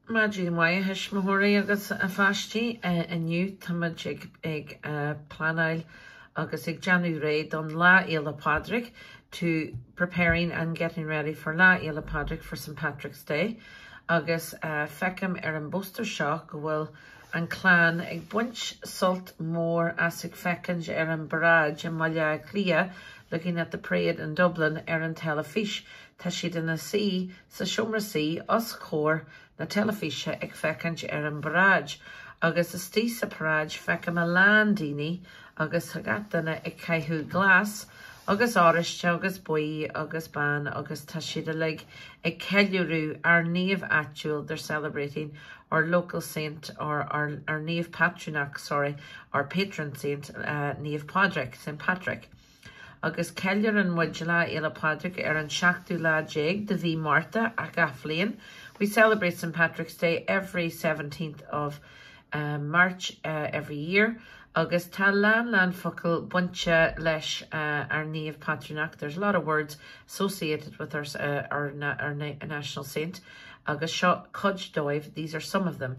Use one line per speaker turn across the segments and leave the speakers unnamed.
Maidin mhaith a thuismitheoirí agus a pháistí. Inniu táimid ag ag pleanáil agus ag déanamh réidh don Lá Fhéile Pádraig to preparing and getting ready for Lá Fhéile Pádraig for St Patrick's Day agus feicim ar an bpóstaer seo go bhfuil an clann ag baint sult mór as ag féachaint ar an bparáid i mBaile Átha Cliath looking at the parade in Dublin ar an teilifís. Tá siad ina suí sa seomra suí os comhair na teilifíse ag féachaint ar an bparáid. Agus istigh sa paráid feicim a lán daoine agus tá gach duine ag caitheamh glas agus oráiste agus buí agus bán agus tá siad uilig ag ceiliúradh ár naomh áitiúil they're celebrating our local saint or our, our naomh patrúnach sorry our patron saint uh, Naomh Pádraig St Patrick. Agus ceiliúrann muid Lá Fhéile Pádraig ar an seachtú lá déag de mhí Márta gach bliain. We celebrate St Patrick's Day every 17th of uh, March uh, every year. Agus tá lán lán focal bainte leis uh, ár naomh patrúnach. There's a lot of words associated with our, uh, our, our national saint. Agus seo cuid dóibh, these are some of them.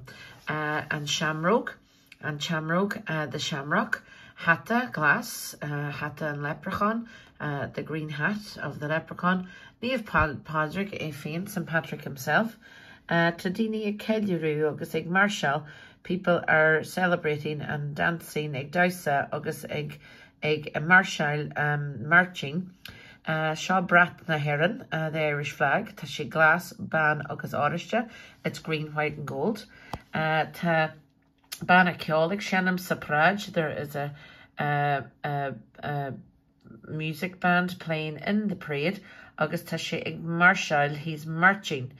Uh, an seamróg, an tseamróg, uh, the shamrock, hata glas, uh, hata an leprechaun, uh, the green hat of the leprechaun, Naomh Pádraig é féin, St Patrick himself, uh, tá daoine ag ceiliúradh agus ag máirseáil, people are celebrating and dancing ag damhsa agus ag ag máirseáil um, marching. Uh, seo brat na hÉireann, uh, the Irish flag, tá sé glas, bán agus oráiste, it's green, white and gold. Uh, tá banna ceoil ag seinm sa paráid, there is a, a, a, a music band playing in the parade agus tá sé ag máirseáil, he's marching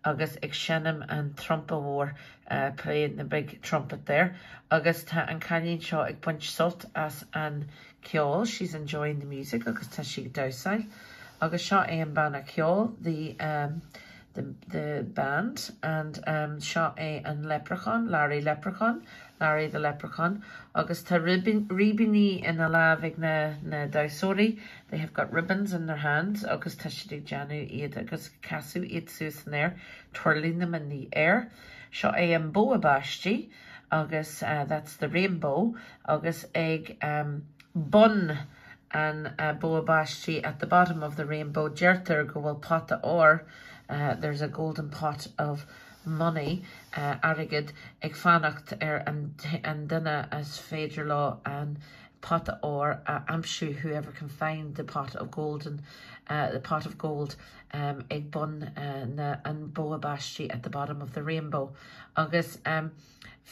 agus ag seinm an trumpa mhór uh, playing the big trumpet there agus tá an cailín seo ag baint sult as an ceol, she's enjoying the music agus tá sí ag damhsáil agus seo é an banna ceoil, the um, the, the band and um, seo é an leprechaun, Larry Leprechaun, Larry the Leprechaun agus tá ribiní ina lámh ag na, na damhsóirí, they have got ribbons in their hands agus tá siad ag déanamh iad agus casadh iad suas in air, twirling them in the air. Seo é an bogha báistí agus uh, that's the rainbow agus ag um, bun an uh, bogha báistí at the bottom of the rainbow deirtear go bhfuil pota óir uh, there's a golden pot of money uh, airgead ag fanacht ar an, an duine is féidir leo an pota óir a aimsiú whoever can find the pot of golden uh, the pot of gold um, ag bun uh, na, an bogha báistí at the bottom of the rainbow agus um,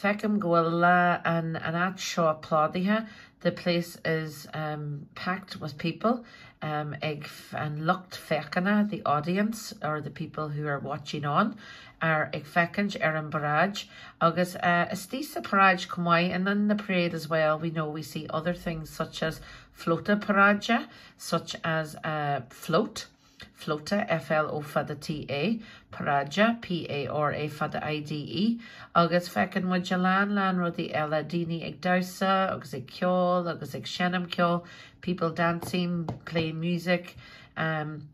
feicim go bhfuil lá an, an áit seo plódaithe the place is um, packed with people um, ag an lucht féachana the audience or the people who are watching on are ag féachaint ar an bparáid agus uh, istigh sa paráid chomh maith and in the parade as well we know we see other things such as flóta paráide such as uh, float Flóta FLO fada TA, paráide PARA fada IDE, agus feiceann muid a lán lán rudaí eile, daoine ag damhsa agus ag ceol agus ag seinm ceol, people dancing, playing music, um,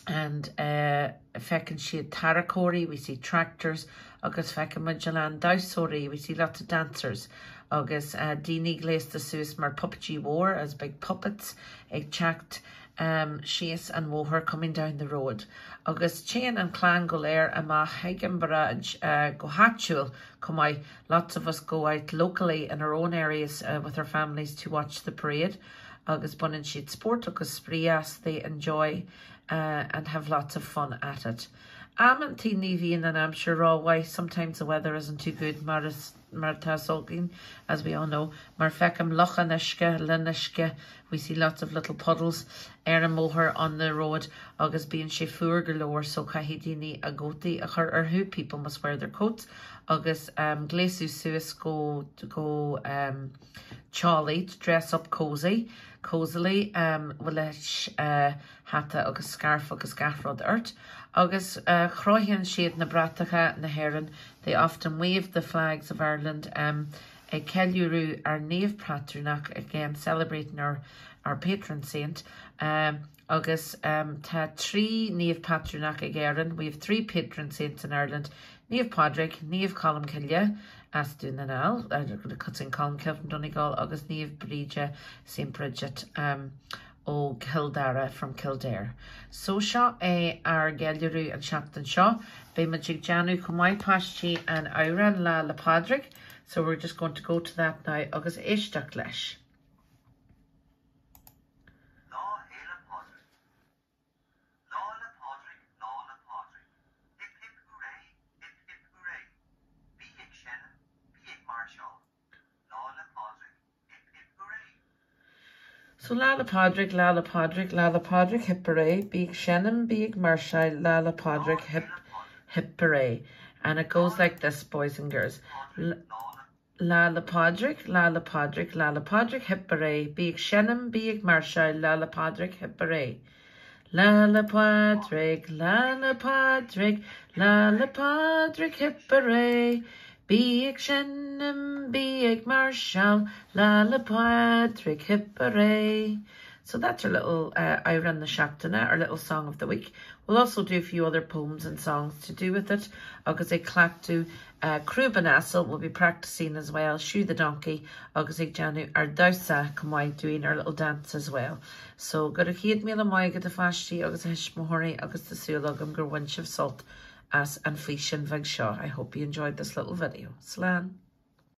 and uh, feiceann siad tarracóirí, we see tractors, agus feiceann muid a lán damhsóirí, we see lots of dancers, agus uh, daoine gléasta suas mar puppetí mór as big puppets ag teacht um, síos an bóthar coming down the road. Agus téann an clann go léir amach chuig an bparáid uh, go háitiúil chomh maith. Lots of us go out locally in our own areas uh, with our families to watch the parade. Agus baineann siad spórt agus spraoi as they enjoy uh, and have lots of fun at it. Amantaí ní bhíonn an aimsir rómhaith, sometimes the weather isn't too good mar is mar atá againn, as we all know, mar feicim locháin uisce, linn uisce, we see lots of little puddles ar an mbóthar on the road agus bíonn sé fuar go leor so caithfidh daoine a gcótaí a chur orthu, people must wear their coats agus um, gléasadh suas go go um, teolaí, to dress up cozy, cozily um, leis uh, hata agus scarf agus gach rud ort. Agus uh, croitheann siad na bratacha na hÉireann, they often wave the flags of Ireland um, ag ceiliúradh ar naomh patrúnach again celebrating our, our patron saint, agus tá 3 naomh patrúnach ag Éirinn, we have 3 patron saints in Ireland, Naomh Pádraig, Naomh Colm Cille as Dún na nGall, Saint Colmcille from Donegal, agus Naomh Bríde, Saint Bridget, ó Chill Dara, from Kildare. So seo é ár gceiliúradh an seachtain seo. Beidh muid ag déanamh chomh maith páistí an amhrán Lá 'le Pádraig, so we're just going to go to that now agus éisteacht leis.
Lá Fhéile Pádraig. Lá 'le Pádraig, Lá 'le Pádraig, hip hip hooray, hip hip hooray, bí ag seinm, bí ag máirseáil, Lá 'le Pádraig, hip hip hooray.
So Lá 'le Pádraig, Lá 'le Pádraig, Lá 'le Pádraig, hip hooray, bí ag seinm, bí ag máirseáil, Lá 'le Pádraig, hip hip hooray. And it goes like this, boys and girls. Lá 'le Pádraig, Lá 'le Pádraig, Lá 'le Pádraig, hip hooray, bí ag seinm, bí ag máirseáil, Lá 'le Pádraig, hip hooray. Lá 'le Pádraig, Lá 'le Pádraig, Lá 'le Pádraig, hip hooray, bí ag seinm, bí ag máirseáil, Lá 'le Pádraig, hip hooray. So that's our little amhrán na seachtaine, our little song of the week. We'll also do a few other poems and songs to do with it, agus ag cleachtadh Crúb an Asail, we'll be practicing as well, Shoe the Donkey, agus ag déanamh ár damhsa chomh maith, doing our little dance as well. So go raibh 100,000 maith agat a pháistí agus a thuismitheoirí agus tá súil agam gur bhain sibh sult as an físeán bheag seo. I hope you enjoyed this little video. Slán!